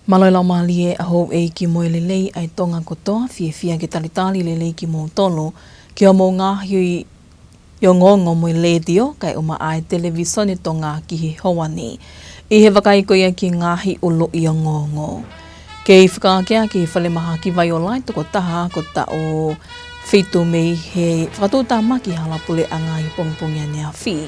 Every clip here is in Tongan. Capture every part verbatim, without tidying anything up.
Mālō e laumālie ʻa houʻeiki mo e lelei ʻa e Tonga kotoa, fiefia ke talitali lelei kimoutolu ki hoʻomou ngaahi ongoongo mo e letiō, kae ʻumaʻā e Televisone Tonga ki he houa ni. ʻI he vakai ko ia ki he ngaahi ʻuluʻi ongoongo. Kei fakaakeake ʻi Falemahaki Vaiola e tokotaha ako taʻu fitu mei he fakatuʻutāmaki hala puleʻanga ʻi he pongipongi ʻaneafi.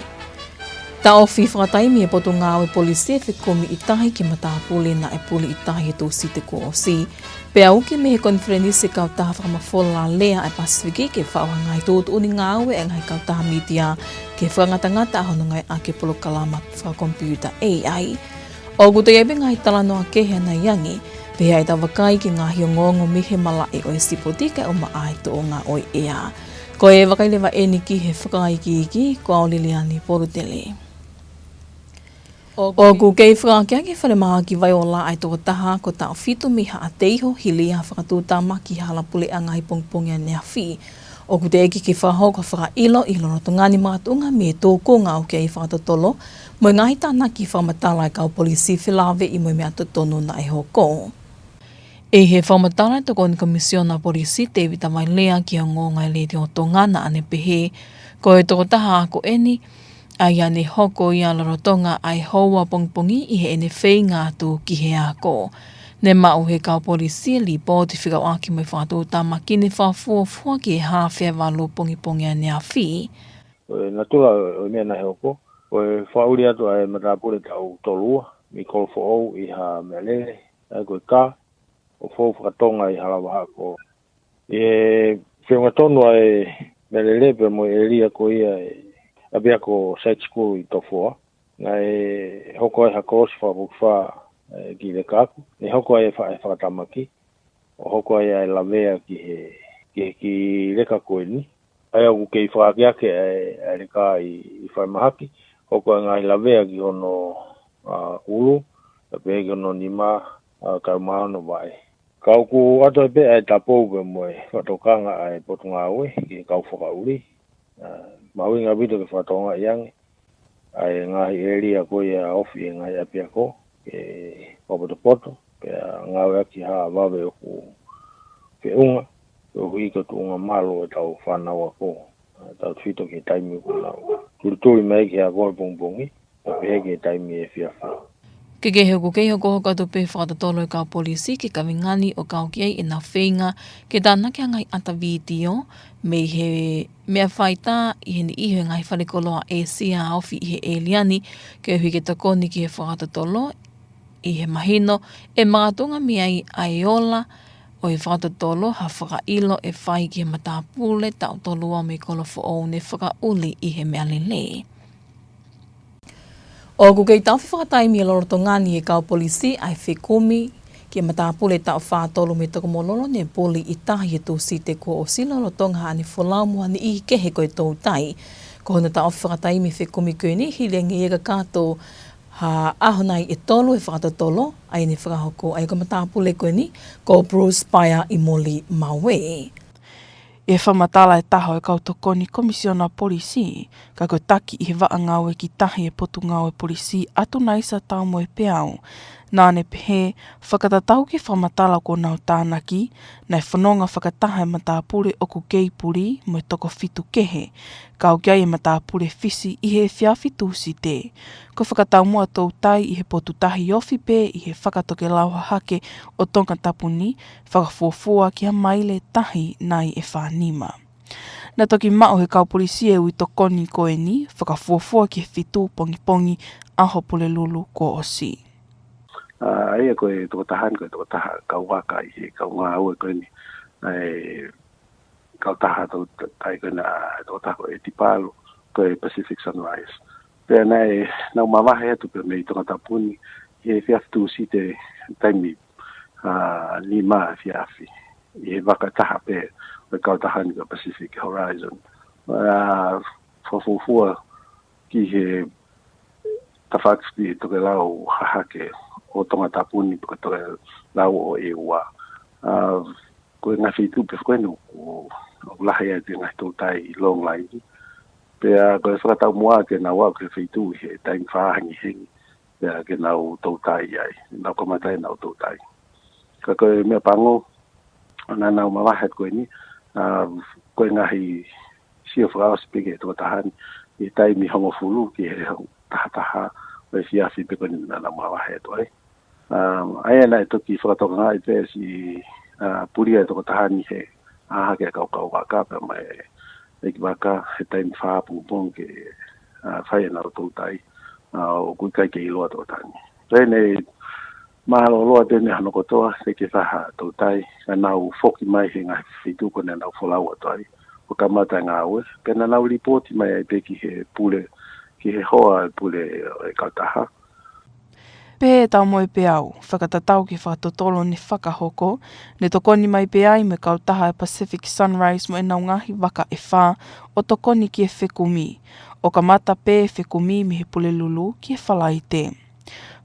Taʻofi fakataimi ʻe he Potungāue Polisi e fekumi ʻi tahi ki he matāpule naʻe puli ʻi tahi he Tūsite kuo ʻosi. Pea uki mei he konifelenisi e kautaha fakamafola lea ʻa e Pasifiki ke faʻu ha ngaahi tuʻutuʻuni ngāue ʻa e ngaahi kautaha mītia ke fakangatangata ʻa hono ngāueʻaki e polokalama fakakomipiuta A I. ʻOku toe ʻi ai pē ngaahi talanoa kehe ʻanai ange, pea ʻe tau vakai ki he ngaahi ongoongo mei he malaʻe ʻo e sipoti kae ʻumaʻā e tuʻunga ʻo e ʻea. Ko e vakai leva eni ki he fakaikiiki, ko au Liliani Polutele. ʻOku kei fakaakeake ʻi Falemahaki Vaiola ʻa e tokotaha ako taʻu fitu mei Haʻateiho hili ia ha fakatuʻutāmaki hala puleʻanga ʻi he pongipongi ʻaneafi. ʻOku teʻeki ke fakahoko ha fakaʻilo ʻi he lolotonga ni makatuʻunga mei he tūkunga ʻoku kei fakatotolo mo e ngaahi tānaki fakamatala ʻa e kau polisi felāveʻi mo e meʻa totonu naʻe hoko. ʻI he fakamatala ʻa e Tokoni Komisiona Polisi Tēvita Vailea ki he ongoongo ʻa e Letiō Tonga naʻa ne pehē, ko e tokotaha ako eni, ʻa ia ne hoko ia lolotonga ʻa e houa pongipongi ʻi heʻene feinga atu ki he ako. Ne maʻu ʻe he kau polisi e lipooti fekauʻaki mo e fakatuʻutāmaki ne fakafuofua ki he haafe ʻa e valu pongipongi ʻaneafi. Ko e natula ʻo e meʻa naʻe hoko, ko e fakaʻuli atu ʻa e matāpule taʻu tolu ua mei Kolofoʻou ʻi ha meʻalele, ʻa ia ko e kā, ʻo fou fakatonga ʻi Halavahako. ʻI he feʻunga tonu ʻa e meʻalele pea mo e ʻēlia ko ia ʻa e ʻapiako Side School ʻi Tofoa, naʻe hoko ai ha kolosi fakapokifā, ē, ki he leka ako. Ne hoko ai e fa-, e fakatamaki, ʻo hoko ai ʻa e lavea ki he, ki he kiʻi leka ko eni. ʻA ia ʻoku kei fakaakeake ʻa e, ʻa e leka ʻi, ʻi Falemahaki, hoko ʻa e ngaahi lavea ki hono, ʻa, ʻulu, pea pehē ki hono nima, ʻa, kae ʻumaʻā hono vaʻe. Ka ʻoku ʻoatu ai pē ʻa e tapou pea mo e fakatokanga ʻa e Potungāue ki he kau fakaʻuli. ʻA, mahuʻinga ʻaupito ke fakatokangaʻi ange ʻa e ngaahi ʻēlia ko ia ofi e ngaahi ʻapiako ke fakapotopoto, pea ngāueʻaki ha vave ʻoku feʻunga, koeʻuhi ko e tuʻunga malu ʻo ʻetau fānau ako, ʻa, tautefito ki he taimi ʻoku nau tulituli mai ki he ako he pongipongi, pea pehē ki he taimi efiafi. Kehekehe ʻoku kei hokohoko atu pē fakatotolo e kau polisi ki he kaveinga ni ʻo kau ki ai ʻenau feinga ke tānaki ha ngaahi ʻata vitiō mei he meʻa faitā ʻi he niʻihi ʻo e ngaahi falekoloa ʻĒsia ofi ʻi he ʻēlia ni, koeʻuhi ke tokoni ki he fakatotolo ʻi he mahino ʻe makatuʻunga mei ai ʻa e ola ʻo e fakatotolo ha fakaʻilo ʻe fai ki he matāpule taʻu tolu ua mei Kolofoʻou ne fakaʻuli ʻi he meʻalele. ʻOku kei taʻofi fakataimi ʻi he lolotonga ni ʻe he kau polisi ʻa e fekumi ki he matāpule taʻu fā tolu mei Tokomololo ne puli ʻi tahi he Tūsite kuo ʻosi lolotonga haʻane folau mo ha niʻihi kehe ko e toutai. Ko hono taʻofi fakataimi e fekumi ko eni hili ange ia kakato ha ʻaho nai ʻe tolu he fakatotolo, ʻa ia ne fakahoko ai ko e matāpule ko eni, ko Bruce Paea ʻi Moli Maue. ʻI he fakamatala ʻa e taha ʻo e kau tokoni Komisiona Polisi, ka ko e taki ʻi he vaʻa ngāue ki tahi e Potungāue Polisi ʻAtunaisa Taumoepeau, naʻa ne pehē, fakatatau ki he fakamatala kuo nau tānaki, naʻe fononga fakataha e matāpule ʻoku kei puli mo e toko fitu kehe, kau ki ai e matāpule Fisi ʻi he efiafi Tūsite. Ko e fakataumuʻa toutai ʻi he potu tahi ofi pē ʻi he fakatokelau hahake ʻo Tongatapu ni, fakafuofua ki ha maile tahi nai ʻe fā nima. Naʻe toki maʻu ʻe he kau polisi e ui tokoni ko eni, fakafuofua ki he fitu pongipongi ʻaho Pulelulu kuo ʻosi. ʻA ia ko e tokotaha ni, ko e tokotaha kau aka ʻi he kau ngāue ko eni, ʻa e kautaha toutai ko ena, tokotaha ko ʻEti Palu, ko e Pacific Sunrise. Pea naʻe, nau mavahe atu pē mei Tongatapu ni, he efiafi Tūsite taimi, ʻa, nima efiafi. ʻI he vaka taha pē, ʻo e kautaha ni ko e Pacific Horizon. ʻA, fakafuofua ki he tafaʻaki tokelau hahake ʻo Tongatapu ni, ko e tokelau ʻo ʻEua. ʻA, ko e ngaahi feituʻu pē ko eni ʻoku, ʻoku lahi ai e ngaahi toutai long line. Pea ko e fakataumuʻa ke nau aʻu ki he feituʻu ʻi he taimi faʻahinga hengihengi. Pea ke nau toutai ai, nau kamata ai ʻenau toutai. Ka ko e meʻapango, ʻo naʻa nau mavahe atu ko eni, ʻa, ko e ngaahi sio fakaʻosi pē ki he tokotaha ni, ʻi he taimi hongofulu ki he tahataha ʻo e efiafi pē ko eni naʻa nau mavahe atu ai. ʻA, ʻa ia naʻe toki fakatokangaʻi pē siʻi, ʻa, pulia e tokotaha ni he ʻā hake e kaukau vaka pea mo e ʻeikivaka he taimi fā pongipongi ke, ʻa, fai ʻenau toutai, ʻa, ʻoku ʻikai ke ʻiloa tokotaha ni. Pea ne mālōlō atu eni hono kotoa, teʻeki ke fai ha toutai, ka nau foki mai he ngaahi feituʻu ko ē naʻa nau folau atu ai ʻo kamata e ngāue, pea naʻa nau lipooti mai ai pē ki he pule, ki he hoa e pule ʻo e kautaha. Pehē ʻe Taumoepeau, fakatatau ki he fakatotolo ne fakahoko, ne tokoni mai pē ai mo e kautaha e Pacific Sunrise mo ʻenau ngaahi vaka ʻe fā ʻo tokoni ki he fekumi, ʻo kamata pē fekumi mei he Pulelulu ki he Falaite.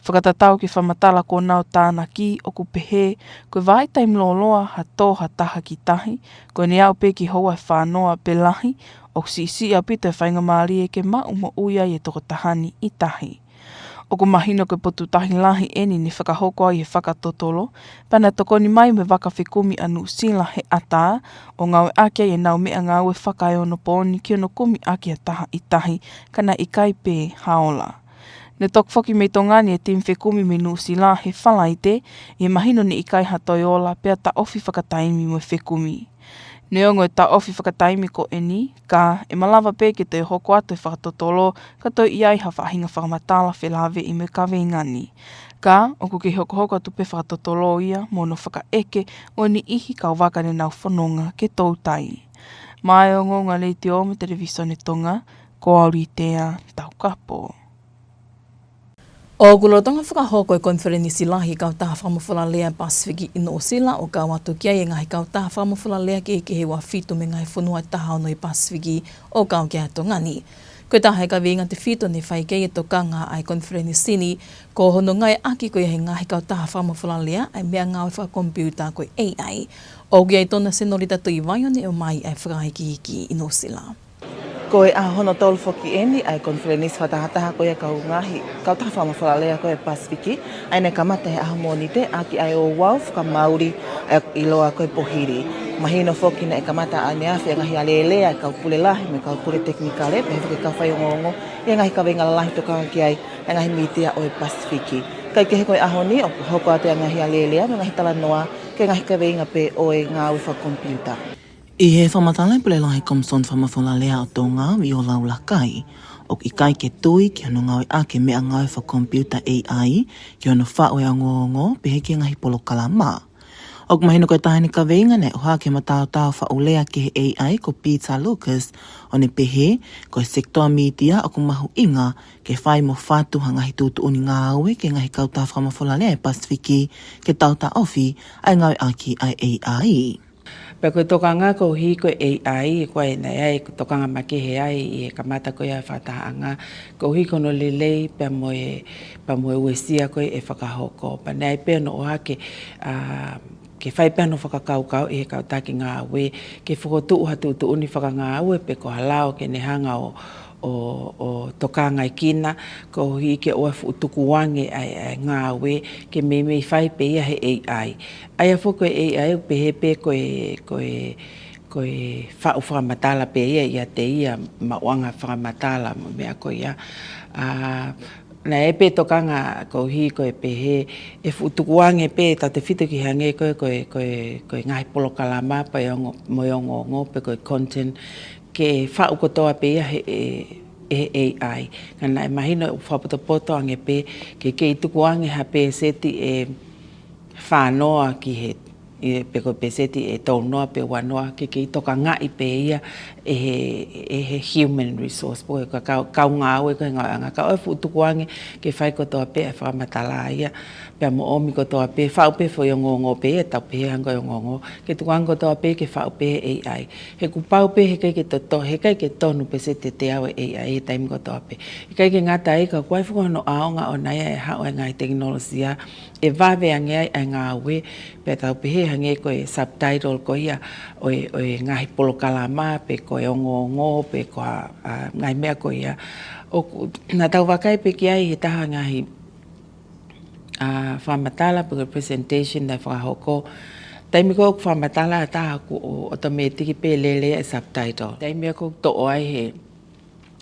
Fakatatau ki he fakamatala kuo nau tānaki, ʻoku pehē ko e vahaʻa taimi lōloa ha tō ha taha ki tahi, ko ʻene aʻu pē ki he houa ʻe fā noa pe lahi, ʻoku siʻisiʻi ʻaupito e faingamālie ke maʻu moʻui ai e tokotaha ni ʻi tahi. ʻOku mahino ko e potu tahi lahi eni ne fakahoko ai e fakatotolo, pea naʻe tokoni mai mo e vaka fekumi ʻa Nuʻusila he ʻatā, ʻo ngāueʻaki ai ʻenau meʻangāue fakaeonopooni ki hono kumi ʻaki ha taha ʻi tahi, ka naʻe ʻikai pē ha ola. Ne toki foki mei Tonga ni e timi fekumi mei Nuʻusila he Falaite, ʻi he mahino ne ʻikai ha toe ola pea taʻofi fakataimi mo e fekumi. Neongo e taʻofi fakataimi ko eni, ka ʻe malava pē ke toe hoko atu e fakatotolo, ka toe ʻi ai ha faʻahinga fakamatala felāveʻi mo e kaveinga ni. Ka, ʻoku kei hokohoko atu pē fakatotolo ia mo hono fakaʻeke ʻo e niʻihi kau vaka ne nau fononga ke toutai. Maʻá e ongoongo ʻa e Letiō mo e Televisone Tonga, ko Auritea Taukapo. ʻOku lolotonga fakahoko e konifelenisi lahi e Kautaha Fakamafola Lea Pasifiki ʻi Nuʻusila, ʻo kau atu ki ai e ngaahi kautaha fakamafola lea kehekehe ʻe ua fitu mei he ngaahi fonua ʻe taha ono ʻi he Pasifiki, ʻo kau ki ai ʻa Tonga ni. Ko e taha e kaveinga tefito ne fai ki ai e tokanga ʻa e konifelenisi ni, ko hono ngāueʻaki ko ia ʻe he ngaahi kautaha fakamafola lea ʻa e meʻangāue fakakomipiuta ko e A I. ʻOku ʻi ai Tona Senolita Tuʻivai ʻo ne ʻomai ʻa e fakaikiiki ʻi Nuʻusila. Ko e ʻaho hono tolu foki eni ʻa e konifelenisi fakatahataha ko ia e kau ngaahi kautaha fakamafola lea ko ia ʻo e Pasifiki, ʻa ia naʻe kamata he ʻaho Mōnite, ʻaki ʻa e ouau fakamauli ʻa e ʻiloa ko e pohili. Mahino foki naʻe kamata ʻaneafi ʻa e ngaahi alēlea ʻa e kau pule lahi mo e kau pule tekinikale, pehē foki ki he kau faiongoongo, ʻi he ngaahi kaveinga lalahi tokanga ki ai ʻa e ngaahi mītia ʻo e Pasifiki. Kae kehe, ko e ʻaho ni ʻoku hoko atu e ngaahi alēlea mo e ngaahi talanoa ki he ngaahi kaveinga pē ʻo e ngāue fakakomipiuta. ʻI he fakamatala ʻa e Pule Lahi ʻo e Komisoni Fakamafola Lea ʻo Tonga, Viola Ulakai, ʻoku ʻikai ke tui ki hono ngāueʻaki e meʻangāue fakakomipiuta A I ki hono faʻu e ongoongo, pehē ki he ngaahi polokalama. ʻOku mahino ko e taha eni e kaveinga naʻe ʻohake ʻe he mataotao faʻu lea ki he A I ko Peter Lucas, ʻo ne pehē ko e sekitoa mītia ʻoku mahuʻinga ke fai mo fatu ha ngaahi tuʻutuʻuni ngāue ki he ngaahi kautaha fakamafola lea ʻo e Pasifiki ke tau taʻofi ʻa e ngāueʻaki ʻa e A I. Pea ko e tokanga koeʻuhi ko e A I, ko e naʻe ʻi ai e tokanga makehe ai ʻi he kamata ko ia e fakatahaʻanga, koeʻuhi ko hono lelei pea mo e, pea mo e uesia ko ia ʻe fakahoko. Pea naʻe ʻi ai pē hono ʻohake, ʻa, ke fai pē hono fakakaukauʻi ʻe he kau taki ngāue, ke fokotuʻu ha tuʻutuʻuni fakangāue pe ko ha lao ke ne hanga ʻo, ʻo, ʻo tokangaekina, koeʻuhi ke ʻoua ʻe fuʻu tukuange ʻa e, ʻa e ngāue, ke meimei fai pē ia ʻe he A I. ʻA ia foki ko e A I ʻoku pehē pē ko e, ko e, ko e faʻu fakamatala pē ia ʻiate ia, maʻuʻanga fakamatala mo e meʻa ko ia. ʻA, naʻe ʻi ai pē tokanga koeʻuhi ko e pehē ʻe fuʻu tukuange pē, tautefito ki he hangē ko e, ko e, ko e, ko e ngaahi polokalama pea mo e ongo-, mo e ongoongo pe ko e content, ke faʻu kotoa pē ia ʻe he, ʻe, ʻe he A I. Ka naʻe mahino ʻoku fakapotopoto ange pē ke kei tukuange ha pēseti ʻe fā noa ki he, ʻe, pe ko e pēseti ʻe tolu noa pe ua noa, ke kei tokangaʻi pē ia ʻe he, ʻe he human resource, pe ko e kau, kau ngāue ko ē he ngāueʻanga, kae ʻoua ʻe fuʻu tukuange ke fai kotoa pē ʻa e fakamatala ia, pea mo ʻomi kotoa pē, faʻu pē foʻi ongoongo pē ia, tau pehē hangē ko e ongoongo, ke tukuange kotoa pē ke faʻu pē ʻe he A I. He kuo pau pē heʻikai ke toto-, heʻikai ke tonu pēseti ʻe teau ʻe he A I he taimi kotoa pē. ʻIkai ke ngata ai, ka ʻoku ʻi ai foki hono ʻaonga ʻoʻona ia ʻe haʻu e ngaahi tekinolosia ʻe vave ange ai ʻa e ngāue, pea tau pehē hangē ko e subtitle ko ia ʻo e, ʻo e ngaahi polokalama, pe ko e ongoongo, pe ko ha, ʻa, ngaahi meʻa ko ia. ʻOku, naʻa tau vakai pē ki ai he taha ngaahi, ʻA, fakamatala pe ko e presentation naʻe fakahoko. Taimi ko ē ʻoku fakamatala ʻa e taha ʻoku ʻotomētiki pē lele e subtitle. Taimi ia ʻoku toʻo ai he,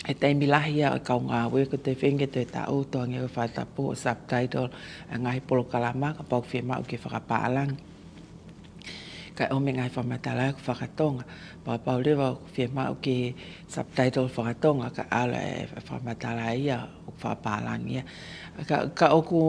he taimi lahi ia ʻo e kau ngāue ko e toe feinga ke toe taʻu, toe hangē ko e fakatapu ʻo subtitle ʻa e ngaahi polokalama kapau ʻoku fiemaʻu ke fakapālangi. Kae ʻomi e ngaahi fakamatala ʻoku fakatonga. Pea kapau leva ʻoku fiemaʻu ke subtitle fakatonga, kae ʻalu e fakamatala ia ʻoku fakapālangi ia. Ka, ka ʻoku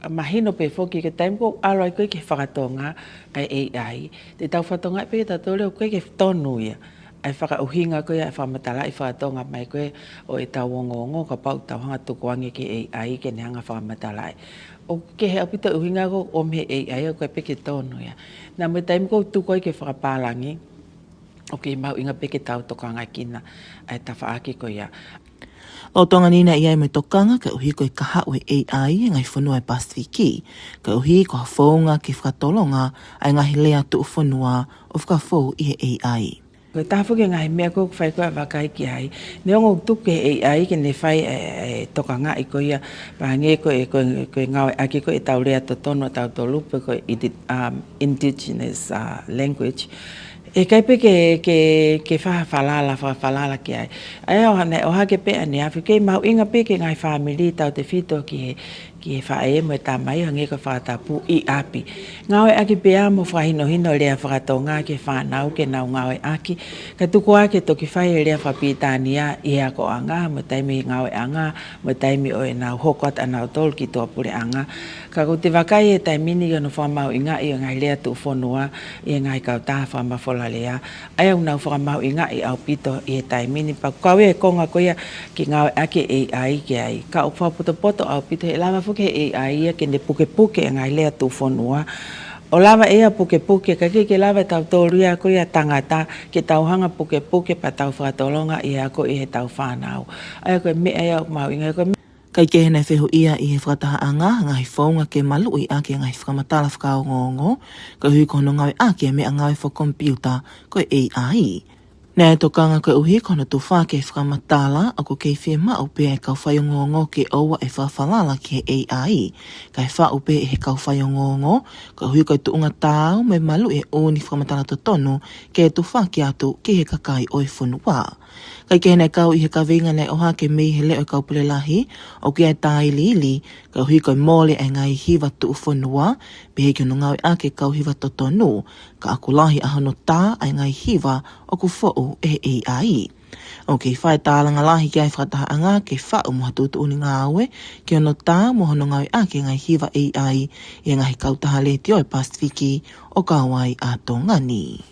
mahino pē foki ko e taimi ko ē ʻoku ʻalu ai ko ē ki he fakatonga ʻa e A I, te tau fakatonga pē tautolu ʻoku ʻikai ke tonu ia ʻa e fakaʻuhinga ko ia ʻa e fakamatalaʻi fakatonga mai ko ē ʻo ʻetau ongoongo, kapau ʻoku tau hanga ʻo tukuange ki he A I ke ne hanga ʻo fakamatalaʻi. ʻOku kehe ʻaupito e ʻuhinga ko ē ʻoku ʻomi he A I, ʻoku ʻikai pē ke tonu ia. Naʻa mo e taimi ko ē ʻoku tuku ai ke fakapālangi, ʻoku kei mahuʻinga pē ke tau tokangaʻi ʻa e tafaʻaki ko ia. Lolotonga ni naʻe ʻi ai mo e tokanga koeʻuhi ko e kahaʻu e A I ʻi he ngaahi fonua ʻo e Pasifiki, koeʻuhi ko ha founga ke fakatolonga ʻa e ngaahi lea tuʻufonua ʻo fakafou ʻi he A I. Ko e taha foki e ngaahi meʻa ko ē ʻoku fai ko ē ʻa e vakai ki ai. Neongo ʻoku tuku ki he A I ke ne fai e, e tokangaʻi ko ia, pea hangē ko e, ko e, ko e ngāueʻaki ko ē ʻetau lea totonu ʻatautolu pe ko e indi-, um, indigenous, uh, language. ʻE ʻikai pē ke, ke, ke fakafalala, fakafalala ki ai. ʻA ia ʻoku ne ʻohake pē ʻaneafi, kei mahuʻinga pē ki he ngaahi fāmili tautefito ki he, ki he faʻē mo e tamai, hangē ko e fakatapu ʻi ʻapi. Ngāueʻaki pē ia mo fakahinohino e lea fakatonga ki he fānau ke nau ngāueʻaki. Kae tuku ā ke toki fai e lea fakapilitānia ʻi he akoʻanga, mo e taimi ngāueʻanga, mo e taimi ʻo ʻenau hoko atu ʻanautolu ki tuʻapuleʻanga. Ka ʻoku ou vakai he taimi ni ʻoku nau fakamahuʻingaʻi ʻa e ngaahi lea tuʻufonua ʻi he ngaahi kautaha fakamafola lea. ʻA ia ʻoku nau fakamahuʻingaʻi ʻaupito ʻi he taimi ni, pea ʻoku kau ia he konga ko ia ke ngāueʻaki e A I ki ai. Ka ʻoku fakapotopoto ʻaupito, ʻe lava foki he A I ia ke ne pukepuke e ngaahi lea tuʻufonua. ʻO lava ʻe ia ʻo pukepuke, ka ʻoku ʻikai ke lava ʻe tautolu ia ko ia tangata ke tau hanga ʻo pukepuke pea tau fakatolonga ʻi he ako ʻa ʻetau fānau. ʻA ia ko e meʻa ia ʻoku mahuʻinga, ko e meʻa. Kae kehe naʻe fehuʻia ʻi he fakatahaʻanga ʻa e ngaahi founga ke maluʻi ʻaki e ngaahi fakamatala fakaongoongo, koeʻuhi ko hono ngāueʻaki e meʻangāue fakakomipiuta ko e A I. Naʻe tokanga koeʻuhi ko hono tufaki e fakamatala ʻoku kei fiemaʻu pē ʻa e kau faiongoongo ke ʻoua ʻe fakafalala ki he A I, kae faʻu pē ʻe he kau faiongoongo, koeʻuhi ko e tuʻunga taau mo e maluʻi e ʻū fakamatala totonu ke tufaki atu ki he kakai ʻo e fonua. Kae kehe naʻe kau ʻi he kaveinga naʻe ʻohake mei he leʻo ʻo e kau pule lahi, ʻoku ʻi ai e tāiliili, koeʻuhi ko e mole ʻa e ngaahi hiva tuʻufonua, pehē ki hono ngāueʻaki e kau hiva totonu, ka ʻoku lahi ʻa hono tā ʻa e ngaahi hiva ʻoku foʻu ʻe he A I. ʻOku kei fai e tālanga lahi ki ai e fakatahaʻanga ke faʻu mo ha tuʻutuʻuni ngāue ki hono tā mo hono ngāueʻaki e ngaahi hiva A I ʻi he ngaahi kautaha letiō ʻo e Pasifiki ʻo kau ai ʻa Tonga ni.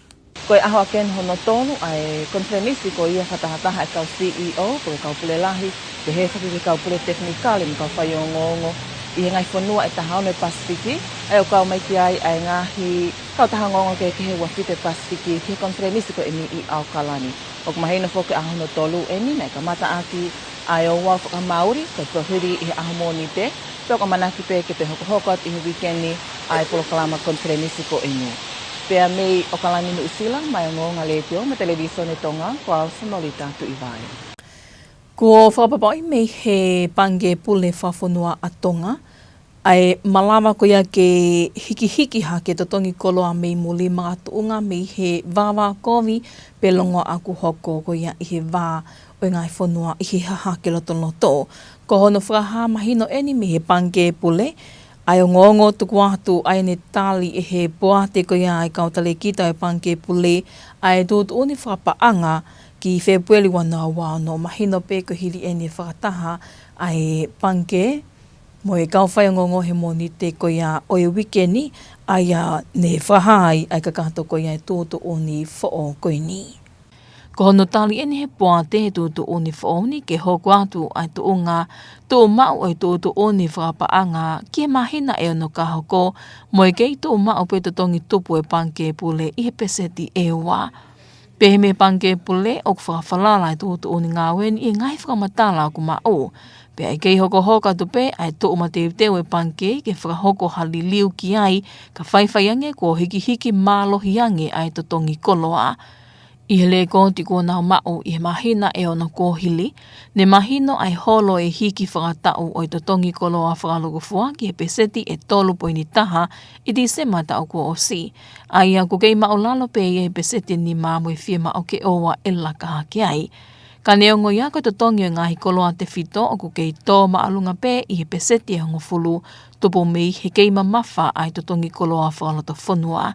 Ko e ʻaho ʻa Keni hono tolu ʻa e konifelenisi ko ia fakatahataha ʻa e kau C E O, ko e kau pule lahi, pehē foki ki he kau pule tekinikale mo e kau faiongoongo ʻi he ngaahi fonua ʻe taha ono ʻo e Pasifiki, ʻa ia ʻoku kau mai ki ai ʻa e ngaahi kautaha ongoongo kehekehe ʻe ua fitu ʻo e Pasifiki ki he konifelenisi ko eni ʻi ʻAokalani. ʻOku mahino foki ʻaho hono tolu eni naʻe kamata ʻaki ʻa e ouau fakamauli, ko e fakaʻuli ʻi he ʻaho Mōnite, pea ʻoku ʻamanaki pē ke toe hokohoko atu ʻi he uike ni ʻa e polokalama konifelenisi ko eni. Pea mei ʻAokalani, Nuʻusila, maʻá e Ongoongo Letiō mo Televīsone Tonga, ko au Senolita Tuʻivai. Kuo fakapapauʻi mei he Pangikē Pule Fakafonua ʻa Tonga ʻa e malava ko ia ke hikihiki hake e totongi koloa mei muli makatuʻunga mei he vāvākovi pe longoaʻa kuo hoko ko ia ʻi he vā ʻo e ngaahi fonua ʻi he hahake lotoloto. Ko hono fakahā mahino eni mei he Pangikē Pule ʻa e ongoongo tuku atu ʻa ʻene tali ʻe he poate ko ia ʻa e kau talēkita ʻo e Pangikē Pule ʻa e tuʻutuʻuni fakapaʻanga ki Fēpueli ua noa ua ono. Mahino pē ko e hili eni e fakataha ʻa e Pangikē mo e kau faiongoongo he Mōnite ko ia ʻo e uike ni, ʻa ia ne fakahā ai ʻa e kakato ko ia e tuʻutuʻuni foʻou ko eni. Ko hono tali eni ʻe he poate e tuʻutuʻuni foʻou ni ke hoko atu ʻa e tuʻunga tuʻumaʻu ʻo e tuʻutuʻuni fakapaʻanga ki he māhina ʻe ono ka hoko, mo e kei tuʻumaʻu pē e totongi tupu ʻo e Pangikē Pule ʻi he peseti ʻe ua. Pehē mei he Pangikē Pule ʻoku fakafalala e tuʻutuʻuni ngāue ni ʻi he ngaahi fakamatala ʻoku maʻu. Pea ʻe kei hokohoko atu pē ʻa e tuʻu mateuteu ʻa e Pangikē ke fakahoko ha liliu ki ai, ka faifai ange kuo hikihiki mālohi ange ʻa e totongi koloa. ʻI he lekooti kuo nau maʻu ʻi he māhina ʻe ono kuo hili, ne mahino ʻa e holo e hiki fakataʻu ʻo e totongi koloa fakalūkufua ki he peseti ʻe tolu poini taha ʻi Tīsema taʻu kuo ʻosi. ʻA ia ʻoku kei maʻulalo pē ia he peseti ʻe nima mo e fiemaʻu ke ʻoua ʻe laka hake ai. Ka neongo ia ko e totongi ʻo e ngaahi koloa tefito ʻoku kei tō māʻolunga pē ʻi he peseti ʻe hongofulu, tupu mei he kei mamafa ʻa e totongi koloa fakalotofonua.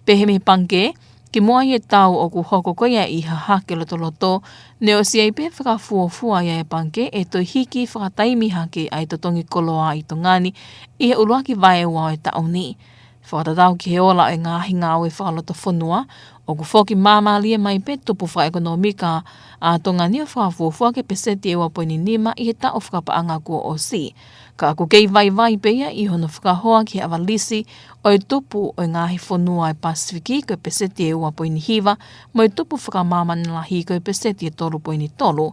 Pehē mei he pangikē, kimuʻa ʻi he tau ʻoku hoko ko ia ʻi Hahake Lotoloto, ne ʻosi ʻi ai pē fakafuofua ia ʻa e pangikē ʻe toe hiki fakataimi hake ʻa e totongi koloa ʻi Tonga ni ʻi he ʻuluaki vaeua ʻo e taʻu ni. Fakatatau ki he ola ʻo e ngaahi ngāue fakalotofonua, ʻoku foki māmālie mai pē tupu fakaʻekonōmika ʻa Tonga ni ʻo fakafuofua ki he peseti ʻe ua poini nima ʻi he taʻu fakapaʻanga kuo ʻosi. Ka ʻoku kei vaivai pē ia ʻi hono fakahoa ki he ʻavalisi ʻo e tupu ʻo e ngaahi fonua ʻo e Pasifiki ko e peseti ʻe ua poini hiva, mo e tupu fakamāmani lahi ko e peseti ʻe tolu poini tolu.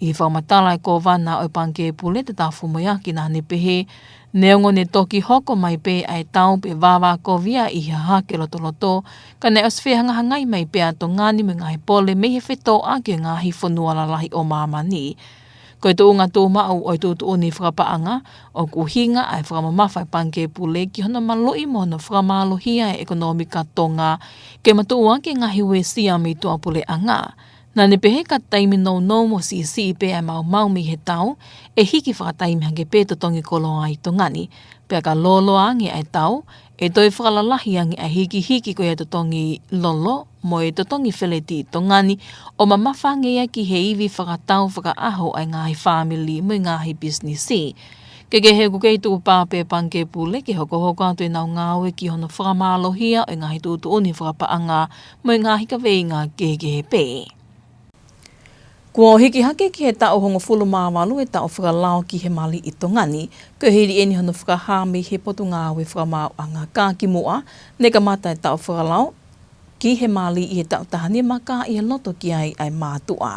ʻI he fakamatala ʻa e Kōvana ʻo e Pangikē Pule, Tatafu Moeaki, naʻa ne pehē, neongo ne toki hoko mai pē ʻa e tau pe vāvākovia ʻi Hahake Lotoloto, ka naʻe ʻosi fehangahangai mai pē ʻa Tonga ni mo e ngaahi pole mei he fetōʻaki ʻo e ngaahi fonua lalahi ʻo māmani. Ko e tuʻunga tuʻumaʻu ʻo e tuʻutuʻuni fakapaʻanga, ʻoku ʻuhinga ʻa e fakamamafa ʻa e Pangikē Pule ki hono maluʻi mo hono fakamālohia ʻa e ʻekonōmika Tonga, ke matuʻuaki e ngaahi uesia mei tuʻapuleʻanga. Naʻa ne pehē ka taimi nounou mo siʻisiʻi pē ʻa e maumau mei he tau, ʻe hiki fakataimi hake pē totongi koloa ʻi Tonga ni. Pea ka lōloa ange ʻa e tau, ʻe toe fakalalahi ange ʻa e hikihiki ko ia ʻa e totongi lolo mo e totongi feleti ʻi Tonga ni, ʻo mamafa ange ia ki he ivi fakatau fakaʻaho ʻa e ngaahi fāmili mo e ngaahi pisinisi. Kehekehe, ʻoku kei tukupā pē ʻa e Pangikē Pule ke hokohoko atu ʻenau ngāue ki hono fakamālohia ʻo e ngaahi tuʻutuʻuni fakapaʻanga mo e ngaahi kaveinga kehekehe pē. Kuo hiki hake ki he taʻu hongofulu mā valu e taʻu fakalao ki he mali ʻi Tonga ni, ko e hili ʻeni hono fakahā mei he Potungāue Fakamaauʻanga. Ka kimuʻa, ne kamata e taʻu fakalao ki he mali ʻi he taʻu taha nima ka ʻi he loto ki ai ʻa e mātuʻa.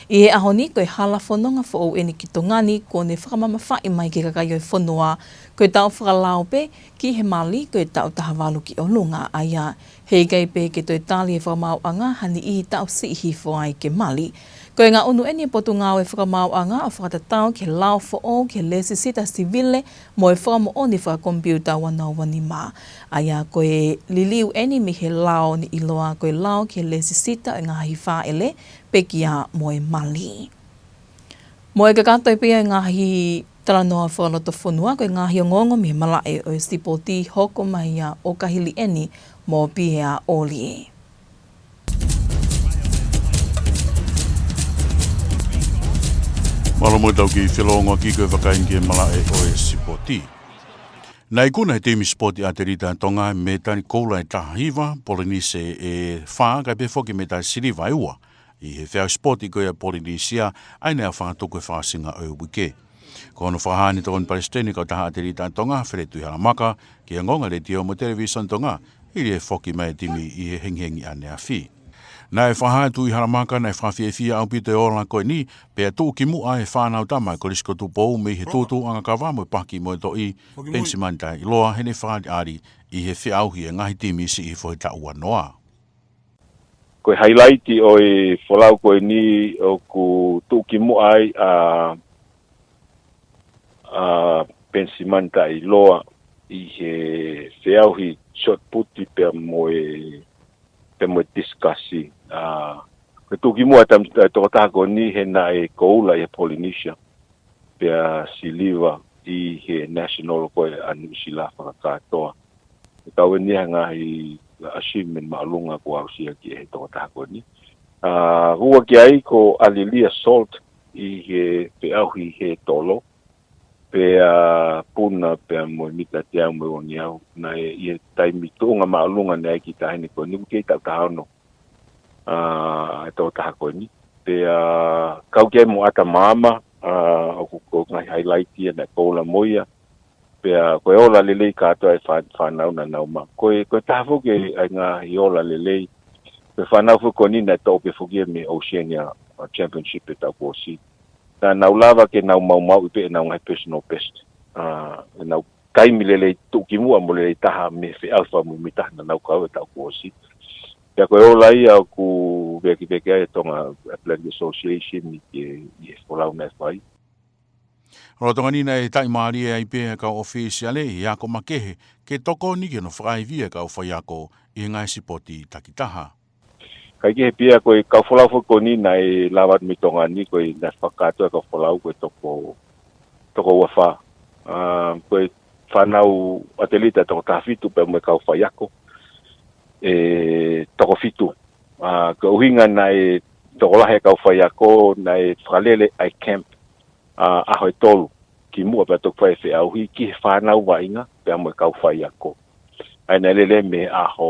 ʻI he ʻaho ni, ko e hala fononga foʻou ʻeni ki Tonga ni, kuo ne fakamamafaʻi mai ki he kakai ʻo e fonua, ko e taʻu fakalao pē ki he mali ko e taʻu taha valu ki ʻolunga. ʻA ia, heʻikai pē ke toe tali ʻe he Fakamaauʻanga ha niʻihi taʻu siʻi hifo ai ke mali. Ko e ngaʻunu ʻeni ʻa e Potungāue Fakamaauʻanga ʻo fakatatau ki he lao foʻou ki he lēsisita sivile mo e fakamoʻoni fakakomipiuta ua noa ua nima. ʻA ia, ko e liliu ʻeni mei he lao ni ʻiloa ko e lao ki he lēsisita ʻo e ngaahi fāʻele, pekia mo e mali. Mo e kakato pē ia ʻo e ngaahi talanoa fakalotofonua, ko e ngaahi ongoongo mei he malaʻe ʻo e sipoti, hoko mai ia ʻo ka hili ʻeni mo Pea ʻOlie. Mālō mo e tau kiʻi felōngoaki ko e fakaʻinga ki he malaʻe ʻo e sipoti. Naʻe ikuna ʻe he timi sipoti ʻatelita ʻa Tonga e mētali koula ʻe taha hiva, Polinisia ʻe fā, kae pehē foki e mētali siliva ʻe ua ʻi he feʻauhi sipoti ko ia ʻa Polinisia, ʻa ia naʻe fakatuku he fakaʻosinga ʻo e uike. Ko hono fakahā ʻeni ʻe he Tokoni Palesiteni ʻo e Kautaha ʻAtelita ʻa Tonga, Fele Tuʻihalamaka, ki he ongoongo ʻa e Letiō mo e Televīsone Tonga, hili e foki mai e timi ʻi he hengihengi ʻaneafi. Naʻe fakahā ʻe Tuʻihalamaka naʻe fakafiefia ʻaupito e ola ko eni, pea tuʻukimuʻa e fānau tama ʻa e Kolisi ko Tupou mei he tūtuuʻanga kava mo e paki mo e toʻi, Penisimani Taʻiloa, heʻene fakaʻaliʻali ʻi he feʻauhi e ngaahi timi siʻi hifo he taʻu ua noa. Ko e hailaiti ʻo e folau ko eni ʻoku tuʻukimuʻa ai ʻa, ʻa Penisimani Taʻiloa ʻi he feʻauhi shot put pea mo e, pea mo e tisikasi. ʻA, ko e tuʻukimuʻa e tam-, e tokotaha ko eni he naʻe koula ʻi he Polinisia, pea siliva ʻi he national ko ē ʻa Nuʻusila fakakātoa. Ko e tau eni ha ngaahi achievement māʻolunga kuo aʻusia ki he tokotaha ko eni. ʻA, ua ki ai ko ʻAlilia Salt ʻi he feʻauhi he tolo, pea puna pea mo e mita teau mo e ongeau. Naʻe ʻi he taimi tuʻunga māʻolunga naʻe ʻi ai e kiʻi taʻahine ko eni ʻoku kei taʻu taha ono, ʻa, e tokotaha ko eni. Pea kau ki ai mo ʻAta Maama, ʻa, ʻoku ko e ngaahi hailaiti ia naʻe koula mo ia. Pea ko e ola lelei kātoa e fā-, fānau naʻa nau maʻu. Ko e, ko e taha foki ʻa e ngaahi ola lelei, ko e fānau foki ko eni naʻe toʻo pē foki ia mei he Oceania, ʻa, Championship he taʻu kuo ʻosi. Naʻa nau lava ke nau maumauʻi pē ʻenau ngaahi personal best. ʻA, ʻenau taimi lelei tuʻukimuʻa mo lelei taha mei he feʻauhi fakamuimui taha naʻa nau kau he taʻu kuo ʻosi. Pea ko e ola ia ʻoku ʻOku vekiveki ai e Tonga Athletic Association ʻi he, ʻi he folau naʻe fai. Lolotonga ni naʻe taʻimālie ai pē ʻa e kau ʻōfisiale ʻi he ako makehe ke tokoni ki hono fakaivia e kau faiako ʻi he ngaahi sipoti takitaha. Kae kehe pē ia ko e kau folau foki ko eni naʻe lava atu mei Tonga ni ko e naʻe fakakātoa e kau folau ko e toko, toko ua fā. ʻA, ko e fānau ʻatelita toko taha fitu pea mo e kau faiako ʻe toko fitu. ʻA, ko e ʻuhinga naʻe tokolahi e kau faiako naʻe fakalele ai e camp, ʻa, ʻaho ʻe tolu kimuʻa pea toki fai e feʻauhi ki he fānau vaʻinga pea mo e kau faiako. ʻA ia naʻe lele mei he ʻaho,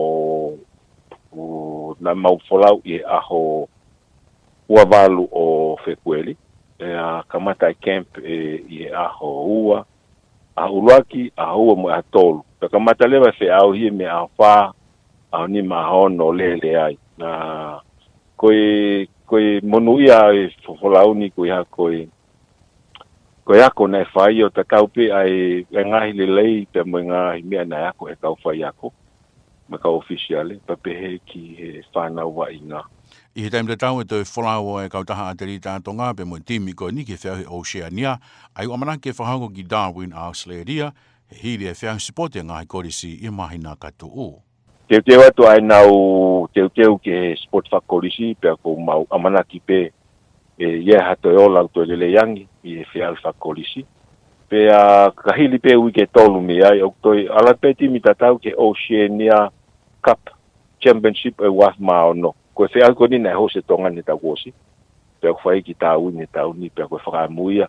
ʻo, naʻa mau folau ʻi he ʻaho ua valu ʻo Fēpueli, pea kamata e camp ʻe, ʻi he ʻaho ua, ʻaho ʻuluaki, ʻaho ua mo e ʻaho tolu. Pea kamata leva e feʻauhi mei he ʻaho fā, ʻaho nima, ʻaho ono ʻo lele ai. Naʻa, ko e, ko e monūʻia e fo-, folau ni ko e hā, ko e, ko e ako naʻe fai ʻo tatau pē ʻa e, e ngaahi lelei pea mo e ngaahi meʻa naʻe ako ʻe he kau faiako mo e kau ʻōfisiale, pea pehē ki he fānau vaʻinga. ʻI he taimi tatau ʻe toe folau ʻa e kautaha ʻatelita ʻa Tonga pea mo e timi ko eni ki he feʻauhi Oceania, ʻa ia ʻoku ʻamanaki ke fakahoko ki Darwin, ʻAositelēlia, he hili e feʻauhi sipoti ʻa e ngaahi kolisi ʻi he māhina ka tuʻu. Teuteu atu ʻa ʻenau teuteu ki he sipoti fakakolisi, pea ʻoku mau ʻamanaki pē ʻe ʻi ai ha toe ola ʻoku toe lelei ange ʻi he feʻauhi fakakolisi. Pea ka hili pē uike ʻe tolu mei ai, ʻoku toe ala pē timi tatau ki he Oceania Cup Championship ʻo e ua afe mā ono. Ko e feʻauhi ko eni naʻe hosi ʻe Tonga ni he taʻu kuo ʻosi. Pea ʻoku fai ki Darwin he taʻu ni, pea ko e fakaʻamu ia.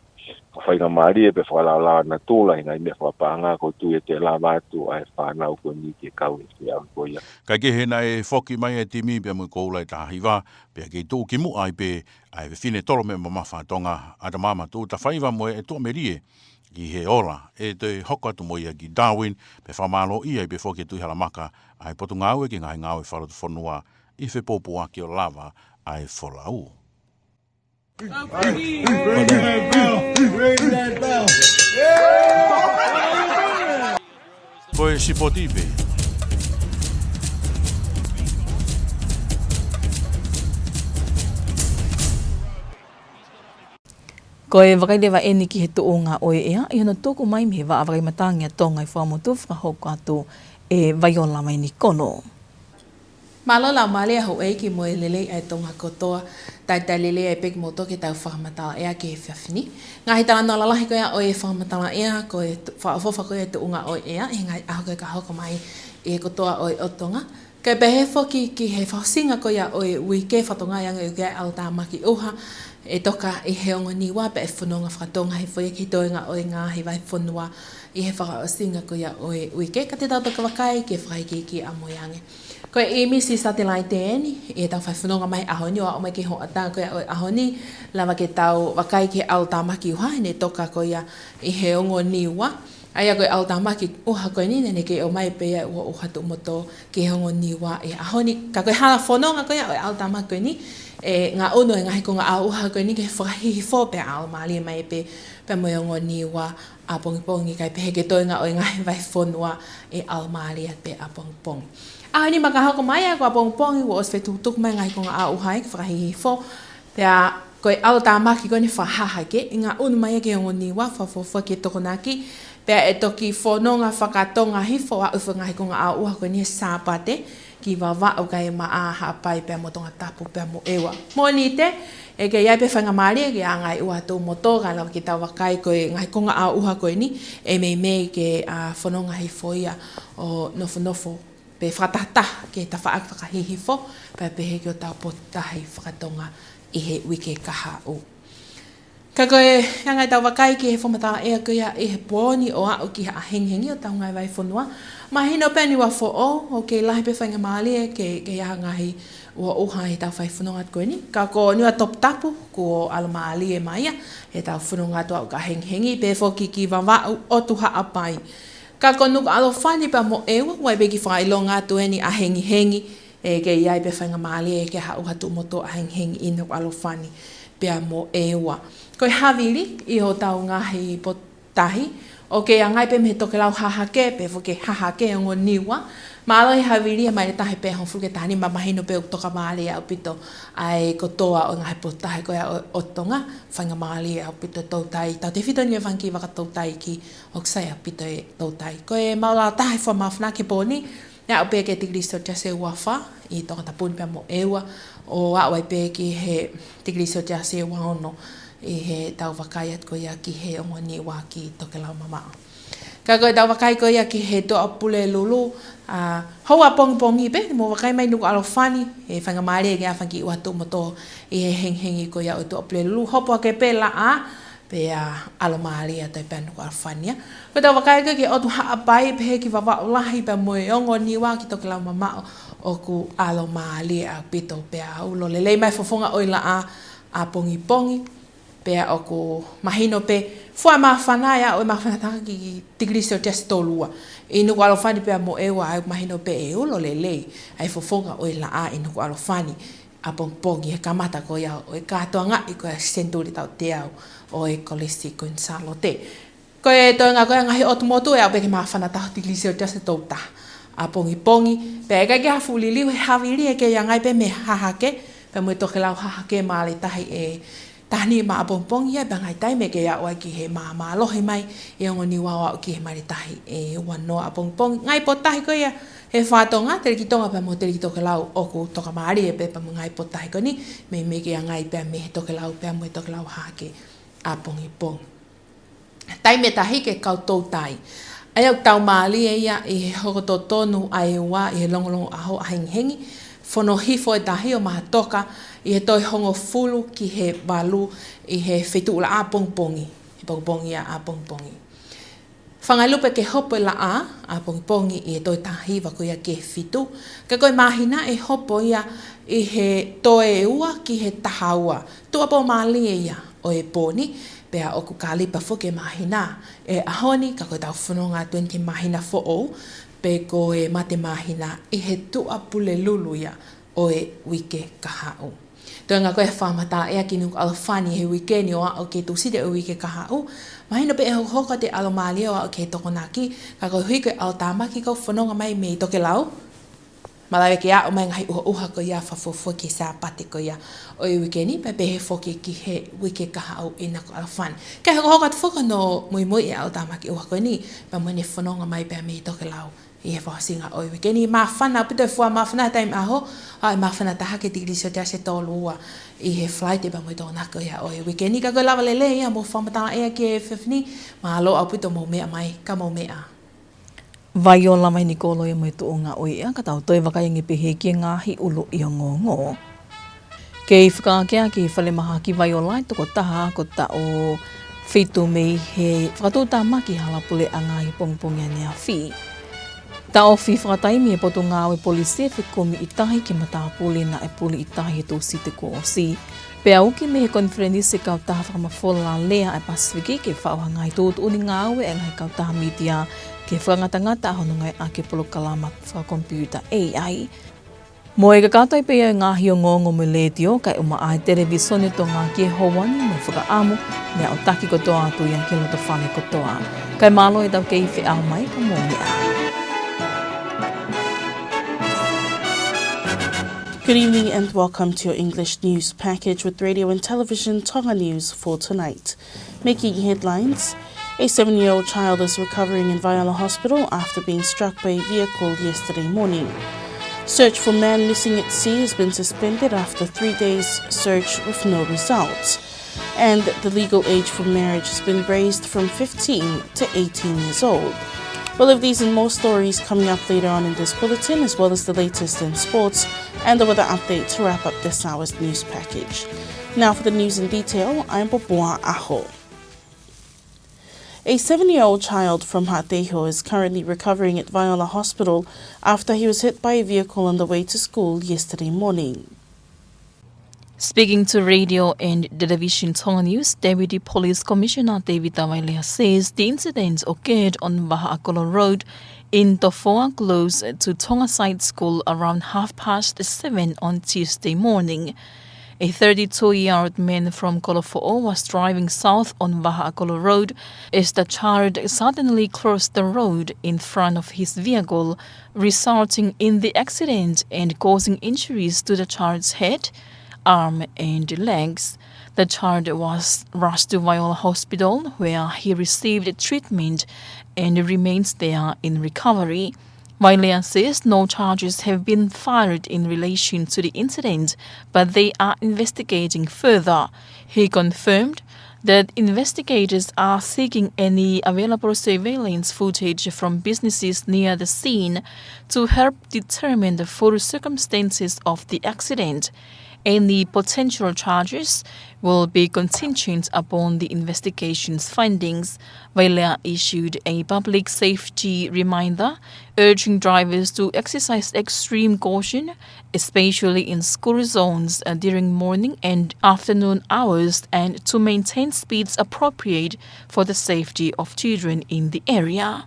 Ko e faingamālie pē fakalaolao natula ʻi he ngaahi meʻa fakapaʻanga, ʻoku ou tui ʻe toe lava atu ʻa e fānau ko eni ke kau he feʻauhi ko ia. Kae kehe naʻe foki mai e timi pea mo e koula ʻe taha hiva, pea kei tuʻu kimuʻa ai pē ʻa e fefine tolo meʻa mamafa ʻa Tonga, ʻAtamaama Tuʻutafaiva mo e tuʻamelie ʻi he ola ʻe toe hoko atu mo ia ki Darwin, pea fakamālōʻia ai pē foki ʻe Tuʻihalamaka ʻa e Potungāue ki he Ngaahi Ngāue Fakalotofonua ʻi he fepōpula ke lava ʻa e folau. Ko e sipoti pē. Ko e vakai leva eni ki he tuʻunga ʻo e ʻea, ʻi hono tuku mai mei he Vaʻa Vakai Matangi ʻa Tonga ʻi Fuaʻamotu fakahoko atu ʻe Vaiola Mainikono. Mālō Laumālie, houʻeiki mo e lelei ʻa e Tonga kotoa, talitali lelei ai pē kimoutolu ki heʻetau fakamatala ʻea ki he efiafi ni. Ngaahi talanoa lalahi ko ia ʻo e fakamatala ʻea, ko e tu-, fakaʻofoʻofa ko ia e tuʻunga ʻo e ʻea, ʻi he ngaahi ʻaho ko ē ka hoko mai ʻi he kotoa ʻo e ʻOtu Tonga. Kae pehē foki ki he fakaʻosinga ko ia ʻo e uike, fakatokangaʻi ange ʻoku ʻi ai e ʻalu tāmaki ʻuha ʻe toka ʻi he ongo Niua pea ʻe fononga fakatonga hifo ia ki he toenga ʻo e ngaahi vahefonua ʻi he fakaʻosinga ko ia ʻo e uike. Ka te tau toki vakai ki he fakaikiiki ʻamuiange. Ko e ʻīmisi satelaite eni ʻi heʻetau fai fononga mai he ʻaho ni ʻo aʻu mai ki he hoʻatā ko ia ʻo e ʻaho ni, lava ke tau vakai ki he ʻalu tāmaki ʻuha ʻi heʻene toka ko ia ʻi he ongo Niua. ʻA ia ko e ʻalu tāmaki ʻuha ko eni naʻe kei ʻomai pē ia ʻe he ʻuha tuʻumotu ki he ongo Niua he ʻaho ni. Ka ko e hala fononga ko ia ʻo e ʻalu tāmaki ko eni, ʻe ngaʻunu e ngaahi konga ʻā ʻuha ko eni ke fakahihifo pea ʻalu mālie mai pē, pea mo e ongo Niua ʻapongipongi kae pehē ki he toenga ʻo e ngaahi vahefonua ʻe ʻalu mālie pē ʻapongipongi. ʻAho nima ka hoko mai ʻa ia ko ʻapongipongi kuo ʻosi fetukutuku mai e ngaahi konga ʻā ʻuha ia ke fakahihifo. Pea ko e ʻalu tāmaki ko eni fakahahake, ʻe ngaʻunu mai ia ki he ongo Niua, fakaʻofoʻofa ki he Tokonaki, pea ʻe toki fononga fakatonga hifo ʻo aʻu foki e ngaahi konga ʻā ʻuha ko eni he Sāpate ki Vavaʻu kae ʻumaʻā Haʻapai pea mo Tongatapu pea mo ʻEua. Mōnite, ʻe kei ʻi ai pē faingamālie ke ʻā ngaahi ʻuha tuʻumotu, ka lava ke tau vakai ko e ngaahi konga ʻā ʻuha ko eni, ʻe meimei ke, ʻa, fononga hifo ia ʻo nofonofo pē fakatahataha ki he tafaʻaki fakahihifo, pea pehē ki hotau potutahi fakatonga ʻi he uike kahaʻu. Ka ko e anga ʻetau vakai ki he fakamatala ʻea ko ia ʻi he pō ni ʻo aʻu ki he ʻahengihengi ʻo ʻetau ngaahi vahefonua, mahino pē eni ʻoku foʻou, ʻoku kei lahi pē faingamālie ke, ke ʻi ai ha ngaahi ʻuha ʻuha ʻi heʻetau fai fononga atu ko eni. Ka ko Niuatoputapu kuo ʻalu mālie mai ia heʻetau fononga atu ʻo aʻu ki he ʻahengihengi, pehē foki ki Vavaʻu, ʻOtu, Haʻapai. Ka ko Nukuʻalofa ni pea mo ʻEua, ʻoku ʻi ai pē e kiʻi fakaʻilonga atu eni ʻahengihengi, ʻe kei ʻi ai pē faingamālie ke ʻi ai ha ʻuha tuʻumotu ʻahengihengi ʻi Nukuʻalofa ni pea mo ʻEua. Ko e Havili ʻi hotau ngaahi potutahi, ʻOku kei ʻange pē mei he tokelau hahake, pea foki ke hahake ongo Niua. Mālō e havili ʻa e maile tahi pea hongofulu ki he taha nima, mahino pē ʻoku tokamālie ʻaupito ʻa e kotoa ʻo e ngaahi potutahi ko ia ʻo, ʻo Tonga, faingamālie ʻaupito e toutai. Tautefito eni e fanga kiʻi vaka toutai ki, ʻoku sai ʻaupito e toutai. Ko e maʻulalo taha e fuʻu māfana ki he pō ni, ʻe aʻu pē ki he tikilī selesiasi ʻe ua fā ʻi Tongatapu ni pea mo ʻEua, ʻo aʻu ai pē ki he tikilī selesiasi ʻe ua ono ʻi heʻetau vakai atu ko ia ki he ongo Niua ki Tokelau mamaʻo. Ka ko ʻetau vakai ko ia ki he Tuʻapulelulu, ʻa, houa pongipongi pē, mou vakai mai Nukuʻalofa ni, ʻe faingamālie ke ʻi ai ha fanga kiʻi ʻuha tuʻu motuʻa ʻi he hengihengi ko ia ʻo Tuʻapulelulu, hopo hake pē laʻā, pea ʻalomālie atu ai pē ʻa Nukuʻalofa ni ia. Ko ʻetau vakai ko ia ki he ʻOtu Haʻapai, pehē ki Vavaʻu Lahi pea mo e ongo Niua ki Tokelau mamaʻo, ʻoku ʻalomālie ʻaupito pea ulo lelei mai e fofonga ʻo e laʻā ʻapongipongi. Pea ʻoku mahino pē, fuʻu māfana ia ʻo e māfana taha ki he tikilī selesiasi ʻe tolu ua. ʻI Nukuʻalofa ni pea mo ʻEua ʻoku mahino pē ʻe ulo lelei ʻa e fofonga ʻo e laʻā ʻi Nukuʻalofa ni ʻapongipongi he kamata ko ia ʻo e kātoangaʻi ko ia e senituli tauteau ʻo e Kolisi Kuini Sālote. Ko e toenga ko ia e ngaahi ʻotu motu ʻe aʻu pē ki he māfana taha ʻo e tikilī selesiasi ʻe tolu taha ʻapongipongi. Pea ʻikai ke ʻi ai ha fuʻu liliu he havili, ʻe kei ʻange pē mei he hahake, pea mo e tokelau hahake maile tahi ʻe taha nima ʻapongipongi ia, pea ngaahi taimi ʻe kei aʻu ai ki he māmālohi mai e ongo Niua ʻo aʻu ki he maile tahi ʻe ua noa ʻapongipongi. Ngaahi potutahi ko ia he fakatonga, Teleki Tonga pea mo Teleki Tokelau ʻoku tokamālie pē pea mo e ngaahi potutahi ko eni, meimei kei ʻange pē mei he tokelau pea mo e tokelau hahake ʻapongipongi. Taimi ʻe tahi ki he kau toutai. ʻA ia ʻoku tau mālie ia ʻi he hoko totonu ʻa e ua ʻi he longolongo ʻaho ʻahengihengi, fono hifo e tahi ʻo Mahatoka ʻi he toe hongofulu ki he valu ʻi he feituʻulaʻā ʻapongipongi, he pongipongi ia ʻapongipongi. Fanga lupe ke hopo e laʻā ʻapongipongi ʻi he toe taha hiva ko ia ki he fitu, ka ko e māhina ʻe hopo ia ʻi he toe ua ki he taha ua. Tuʻuapō mālie ia ʻo e pō ni, pea ʻoku kalipa foki e māhina he ʻaho ni, ka ko ʻetau fononga atu eni ki he māhina foʻou, pe ko e mate māhina ʻi he Tuʻapulelulu ia ʻo e uike kahaʻu. Toenga ko e fakamatala ʻea ki Nukuʻalofa ni he uike ni ʻo aʻu ki he Tūsite ʻo e uike kahaʻu, mahino pē ʻe hokohoko atu e ʻalomālie ʻo aʻu ki he Tokonaki, ka koeʻuhi ko e ʻalotāmaki e kau fononga mai mei tokelau, malava ke aʻu mai e ngaahi ʻuhoʻuha ko ia fakafuofua ki he Sāpate ko ia ʻo e uike ni, pea pehē foki ki he uike kahaʻu ʻi Nukuʻalofa ni. Kae hokohoko atu foki hono muimui e ʻalotāmaki ʻuha ko eni, pea mo ʻene fononga mai pē mei tokelau ʻi he fakaʻosinga ʻo e uike ni. Māfana ʻaupito e fuʻu māfana he taimi ʻaho, ʻa e māfana taha ki he tikilī selesiasi ʻe tolu ua ʻi he Falaite pea mo e Tokonaki ko ia ʻo e uike ni. Ka ko e lava lelei ia hoʻomou fakamatala ʻea ki he efiafi ni, mālō ʻaupito hoʻomou meʻa mai, ka mou meʻa. Vaiola Vainikolo ia mo e tuʻunga ʻo e ʻea, ka tau toe vakai ange pē ki he ngaahi ʻuluʻi ongoongo. Kei fakaakeake ʻi he falemahaki Vaiola e tokotaha ako taʻu fitu mei he fakatuʻutāmaki hala puleʻanga ʻi he pongipongi ʻaneafi. Taʻofi fakataimi ʻe he Potungāue Polisi e fekumi ʻi tahi ki he matāpule naʻe puli ʻi tahi he Tūsite kuo ʻosi. Pea uki mei he konifelenisi e kautaha fakamafola lea ʻa e Pasifiki ke faʻu ha ngaahi tuʻutuʻuni ngāue ʻa e ngaahi kautaha mītia ke fakangatangata hono ngāueʻaki e polokalama fakakomipiuta A I. Mo e kakato ai pē ia e ngaahi ongoongo mei he letiō kae ʻumaʻā e televīsone ʻo Tonga ki he houa ni, mo e fakaʻamu, meʻa ʻo taki kotoa atu ia ki loto fale kotoa. Kae mālō e tau kei feʻao mai, ka mou meʻa. Good evening and welcome to your English news package with Radio and Television Tonga News for tonight. Making headlines, a seven-year-old child is recovering in Vaiola Hospital after being struck by a vehicle yesterday morning. Search for man missing at sea has been suspended after three days search with no results. And the legal age for marriage has been raised from fifteen to eighteen years old. We'll have these and more stories coming up later on in this bulletin, as well as the latest in sports and the weather update to wrap up this hour's news package. Now for the news in detail, I'm Popua Aho. A seven-year-old child from Haʻateiho is currently recovering at Vaiola Hospital after he was hit by a vehicle on the way to school yesterday morning. Speaking to Radio and Television Tonga News, Deputy Police Commissioner David Tavailea says the incident occurred on Vahaʻakolo Road in Tofoa, close to Tonga Side School, around half past seven on Tuesday morning. A thirty-two-year-old man from Kolofoʻou was driving south on Vahaʻakolo Road as the child suddenly crossed the road in front of his vehicle, resulting in the accident and causing injuries to the child's head, arm, and legs. The child was rushed to Vaiola Hospital, where he received treatment and remains there in recovery. Vailea says no charges have been filed in relation to the incident, but they are investigating further. He confirmed that investigators are seeking any available surveillance footage from businesses near the scene to help determine the full circumstances of the accident. Any potential charges will be contingent upon the investigation's findings. Vailea issued a public safety reminder urging drivers to exercise extreme caution, especially in school zones, uh, during morning and afternoon hours, and to maintain speeds appropriate for the safety of children in the area.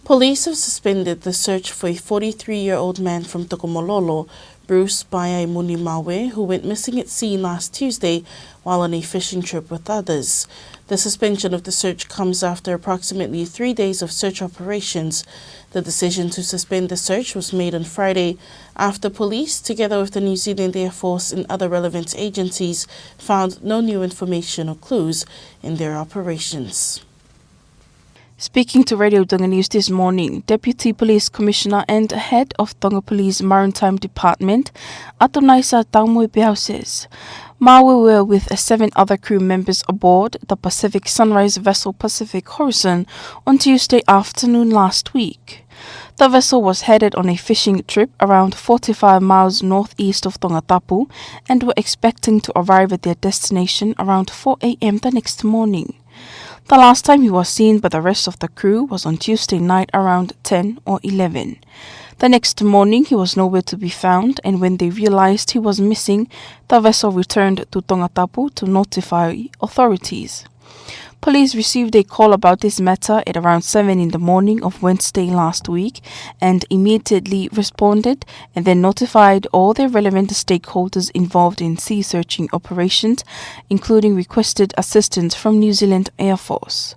Police have suspended the search for a forty-three-year-old man from Tokomololo, Bruce Paeaimuni Mawe, who went missing at sea last Tuesday while on a fishing trip with others. The suspension of the search comes after approximately three days of search operations. The decision to suspend the search was made on Friday after police, together with the New Zealand Air Force and other relevant agencies, found no new information or clues in their operations. Speaking to Radio Tonga News this morning, Deputy Police Commissioner and Head of Tonga Police Maritime Department, Atunaisa Taumoepeau says Mawe were with seven other crew members aboard the Pacific Sunrise vessel Pacific Horizon on Tuesday afternoon last week. The vessel was headed on a fishing trip around forty-five miles northeast of Tongatapu and were expecting to arrive at their destination around four a.m. the next morning. The last time he was seen by the rest of the crew was on Tuesday night around ten or eleven. The next morning, he was nowhere to be found, and when they realized he was missing, the vessel returned to Tongatapu to notify authorities. Police received a call about this matter at around seven in the morning of Wednesday last week and immediately responded and then notified all the relevant stakeholders involved in sea searching operations, including requested assistance from New Zealand Air Force.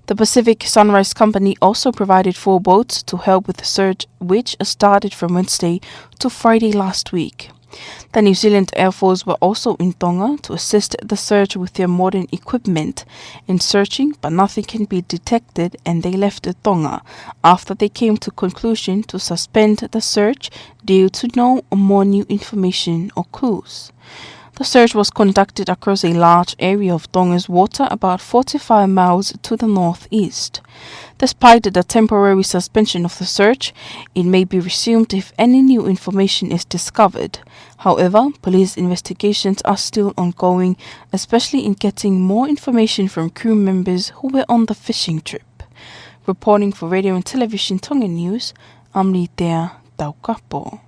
The Pacific Sunrise Company also provided four boats to help with the search, which started from Wednesday to Friday last week. The New Zealand Air Force were also in Tonga to assist the search with their modern equipment in searching, but nothing can be detected, and they left Tonga after they came to conclusion to suspend the search due to no more new information or clues. The search was conducted across a large area of Tonga's water about forty-five miles to the northeast. Despite the temporary suspension of the search, it may be resumed if any new information is discovered. However, police investigations are still ongoing, especially in getting more information from crew members who were on the fishing trip. Reporting for Radio and Television Tonga News, I'm Litea Taukapo.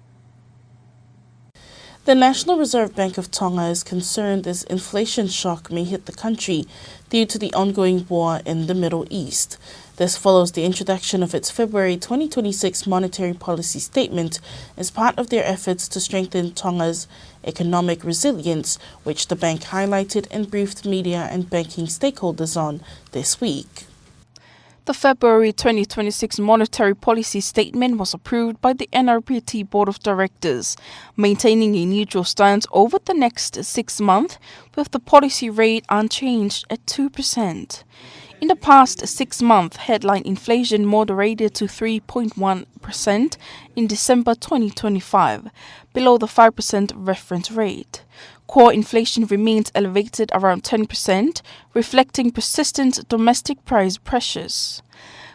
The National Reserve Bank of Tonga is concerned as inflation shock may hit the country due to the ongoing war in the Middle East. This follows the introduction of its February twenty twenty-six monetary policy statement as part of their efforts to strengthen Tonga's economic resilience, which the bank highlighted and briefed media and banking stakeholders on this week. The February twenty twenty-six monetary policy statement was approved by the N R B T Board of Directors, maintaining a neutral stance over the next six months, with the policy rate unchanged at two percent. In the past six months, headline inflation moderated to three point one percent in December twenty twenty-five, below the five percent reference rate. Core inflation remains elevated around ten percent, reflecting persistent domestic price pressures.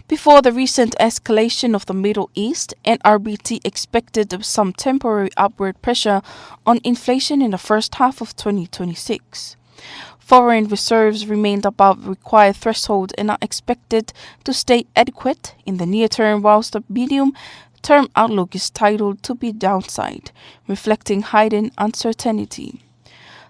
Before the recent escalation of the Middle East, N R B T expected some temporary upward pressure on inflation in the first half of twenty twenty-six. Foreign reserves remained above required threshold and are expected to stay adequate in the near term, whilst the medium term outlook is titled to be downside, reflecting heightened uncertainty.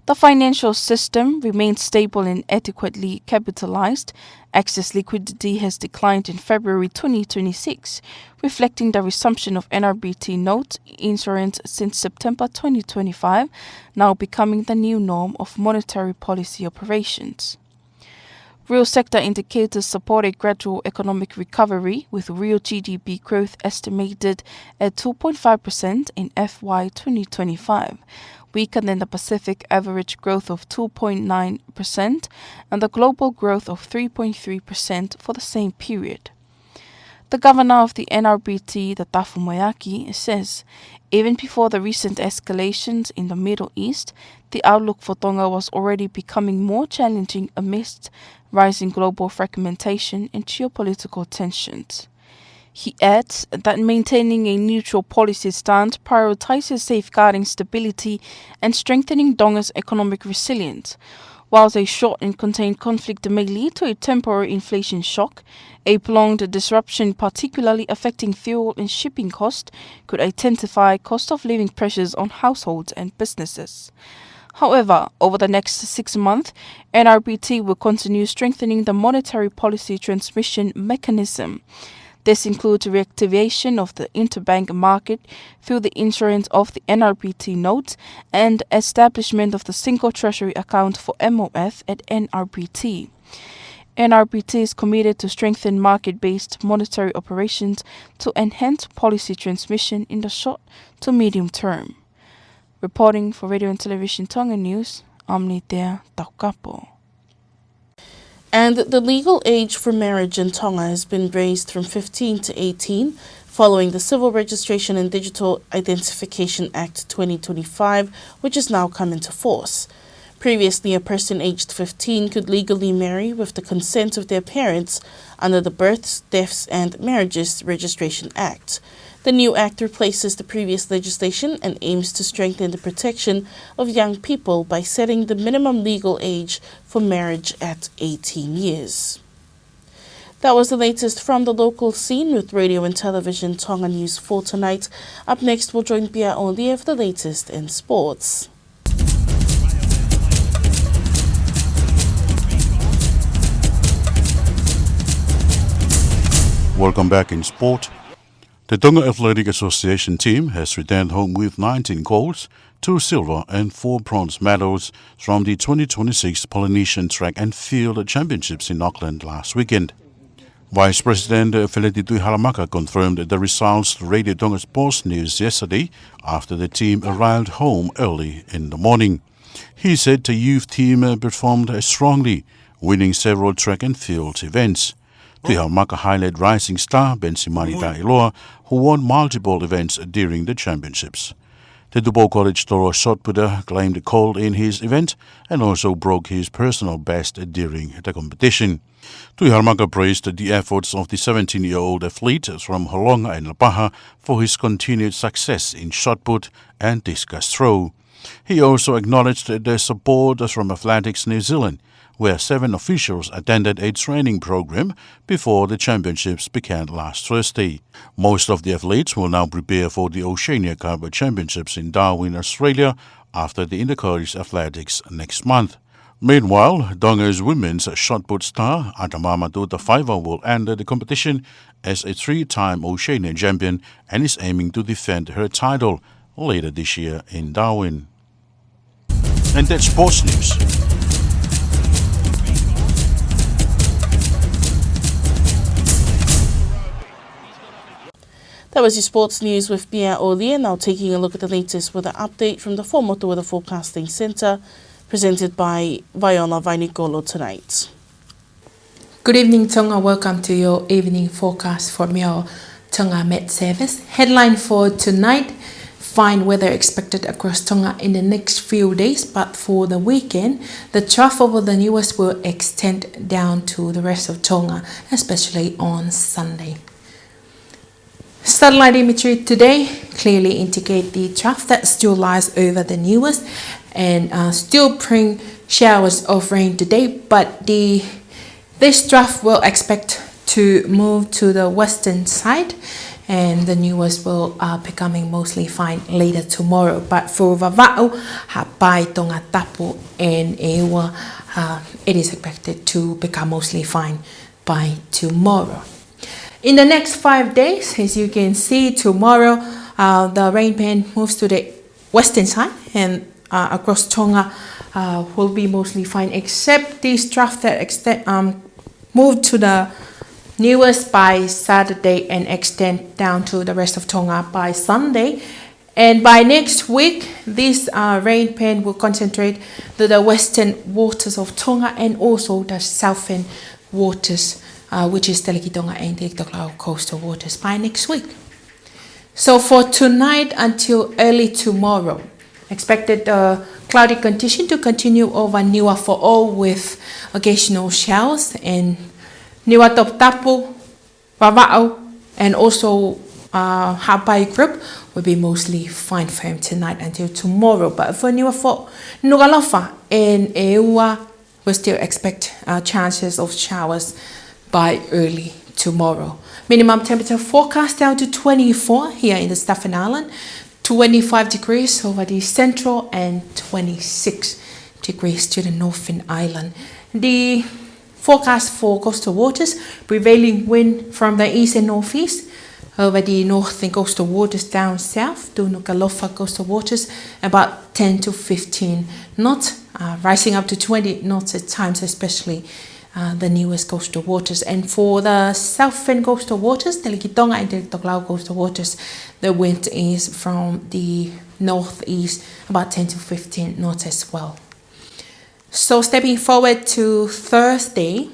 The financial system remains stable and adequately capitalized. Excess liquidity has declined in February twenty twenty-six, reflecting the resumption of N R B T note issuance since September twenty twenty-five, now becoming the new norm of monetary policy operations. Real sector indicators support a gradual economic recovery, with real G D P growth estimated at two point five percent in F Y twenty twenty-five, weaker than the Pacific average growth of two point nine percent and the global growth of three point three percent for the same period. The governor of the N R B T, Tatafu Moeaki, says even before the recent escalations in the Middle East, the outlook for Tonga was already becoming more challenging amidst rising global fragmentation and geopolitical tensions. He adds that maintaining a neutral policy stance prioritizes safeguarding stability and strengthening Tonga's economic resilience. Whilst a short and contained conflict may lead to a temporary inflation shock, a prolonged disruption, particularly affecting fuel and shipping costs, could intensify cost of living pressures on households and businesses. However, over the next six months, N R B T will continue strengthening the monetary policy transmission mechanism. This includes reactivation of the interbank market through the issuance of the N R B T notes and establishment of the single treasury account for M O F at N R B T. N R B T is committed to strengthen market-based monetary operations to enhance policy transmission in the short to medium term. Reporting for Radio and Television Tonga News, I'm Nitea Taukapo. And the legal age for marriage in Tonga has been raised from fifteen to eighteen following the Civil Registration and Digital Identification Act twenty twenty-five, which has now come into force. Previously, a person aged fifteen could legally marry with the consent of their parents under the Births, Deaths and Marriages Registration Act. The new act replaces the previous legislation and aims to strengthen the protection of young people by setting the minimum legal age for marriage at eighteen years. That was the latest from the local scene with Radio and Television Tonga News for tonight. Up next, we'll join Pia Olie for the latest in sports. Welcome back in sport. The Tonga Athletic Association team has returned home with nineteen golds, two silver and four bronze medals from the twenty twenty-six Polynesian Track and Field Championships in Auckland last weekend. Vice President Feleti Tuʻihalamaka confirmed the results to Radio Tonga Sports News yesterday after the team arrived home early in the morning. He said the youth team performed strongly, winning several track and field events. Tuʻihalamaka highlighted rising star Bensimani Taʻiloa, who won multiple events during the championships. The Tupou College Toro shot putter claimed gold in his event and also broke his personal best during the competition. Tuʻihalamaka praised the efforts of the seventeen-year-old athlete from Holonga and Lapaha for his continued success in shot put and discus throw. He also acknowledged the support from Athletics New Zealand, where seven officials attended a training program before the championships began last Thursday. Most of the athletes will now prepare for the Oceania Cup Championships in Darwin, Australia, after the Intercollege Athletics next month. Meanwhile, Tonga's women's shot put star, Atamama Tuʻutafaiva, will enter the competition as a three-time Oceania champion and is aiming to defend her title later this year in Darwin. And that's sports news. That was your sports news with Pia Olie. Now taking a look at the latest weather update from the Fuaʻamotu Weather Forecasting Centre, presented by Viola Vainikolo tonight. Good evening, Tonga. Welcome to your evening forecast from your Tonga Met Service. Headline for tonight: fine weather expected across Tonga in the next few days, but for the weekend, the trough over the Niuas will extend down to the rest of Tonga, especially on Sunday. Satellite imagery today clearly indicate the trough that still lies over the Niuas and, uh, still bring showers of rain today, but the, this trough will expect to move to the western side And the Niuas will uh, becoming mostly fine later tomorrow. But for Vavaʻu, Haʻapai, Tongatapu, and ʻEua, uh, it is expected to become mostly fine by tomorrow. In the next five days, as you can see, tomorrow uh, the rain band moves to the western side and uh, across Tonga uh, will be mostly fine, except this trough that extend, um, moved to the Niuas by Saturday and extend down to the rest of Tonga by Sunday. And by next week, this uh, rain band will concentrate to the western waters of Tonga and also the southern waters, uh, which is Telekitonga and Telekitokelau coastal waters by next week. So for tonight until early tomorrow, expected uh, cloudy condition to continue over Niuafoʻou with occasional showers, and Niuatoputapu, Vavaʻu, and also uh, Haʻapai group will be mostly fine, firm tonight until tomorrow. But for Niuafoʻou, Nukuʻalofa, and ʻEua, we still expect uh, chances of showers by early tomorrow. Minimum temperature forecast down to twenty-four here in the Stafford Island, twenty-five degrees over the central and twenty-six degrees to the northern island. The forecast for coastal waters, prevailing wind from the east and northeast over the northern coastal waters down south to Nukuʻalofa coastal waters, about ten to fifteen knots, uh, rising up to twenty knots at times, especially uh, the Niuas coastal waters. And for the southern coastal waters, Telekitonga and Telekitokelau coastal waters, the wind is from the northeast, about ten to fifteen knots as well. So stepping forward to Thursday,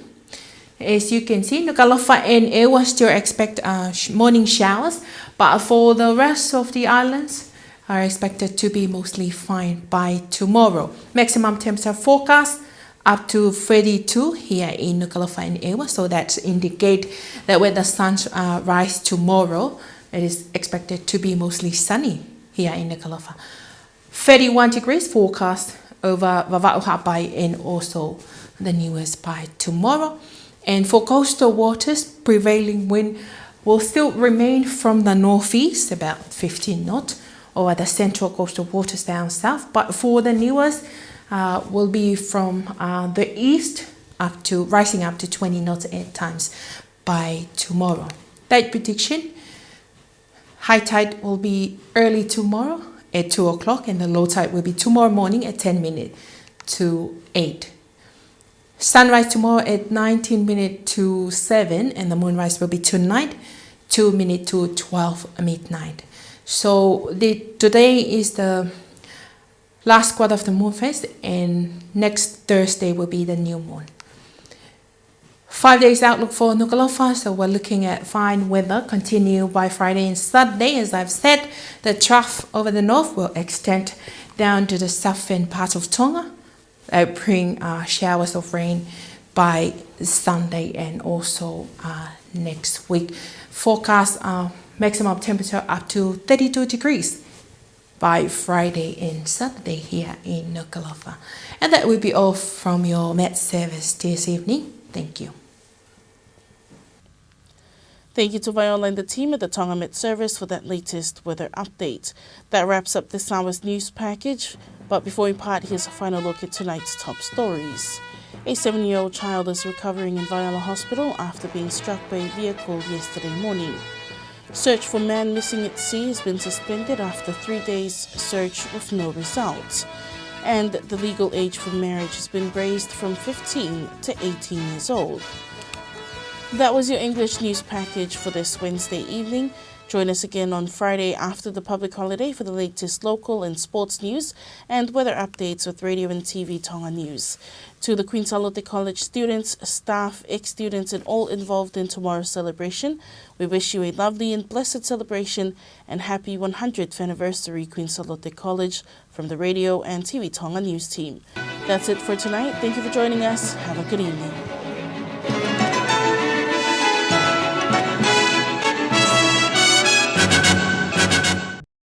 as you can see, Nukuʻalofa and ʻEua still expect uh, sh- morning showers, but for the rest of the islands are expected to be mostly fine by tomorrow. Maximum temperature forecast up to thirty-two here in Nukuʻalofa and ʻEua, so that indicate that when the sun uh, rise tomorrow, it is expected to be mostly sunny here in Nukuʻalofa. Thirty-one degrees forecast over Vavaʻu, Haʻapai and also the Niuas by tomorrow. And for coastal waters, prevailing wind will still remain from the northeast, about fifteen knots, over the central coastal waters down south. But for the Niuas, uh, will be from uh, the east up to, rising up to twenty knots at times by tomorrow. Tide prediction, high tide will be early tomorrow at two o'clock, and the low tide will be tomorrow morning at ten minutes to eight. Sunrise tomorrow at nineteen minutes to seven, and the moonrise will be tonight, two minutes to twelve midnight. So the, today is the last quarter of the moon phase, and next Thursday will be the new moon. Five days outlook for Nukuʻalofa, so we're looking at fine weather continue by Friday and Saturday. As I've said, the trough over the north will extend down to the southern part of Tonga, uh, bring uh, showers of rain by Sunday and also uh, next week. Forecast uh, maximum temperature up to thirty-two degrees by Friday and Saturday here in Nukuʻalofa. And that will be all from your Met service this evening. Thank you. Thank you to Viola and the team at the Tonga Met Service for that latest weather update. That wraps up this hour's news package, but before we part, here's a final look at tonight's top stories. A seven-year-old child is recovering in Viola Hospital after being struck by a vehicle yesterday morning. Search for man missing at sea has been suspended after three days search with no result. And the legal age for marriage has been raised from fifteen to eighteen years old. That was your English news package for this Wednesday evening. Join us again on Friday after the public holiday for the latest local and sports news and weather updates with Radio and T V Tonga News. To the Queen Sālote College students, staff, ex-students, and all involved in tomorrow's celebration, we wish you a lovely and blessed celebration and happy one hundredth anniversary, Queen Sālote College, from the Radio and T V Tonga News team. That's it for tonight. Thank you for joining us. Have a good evening.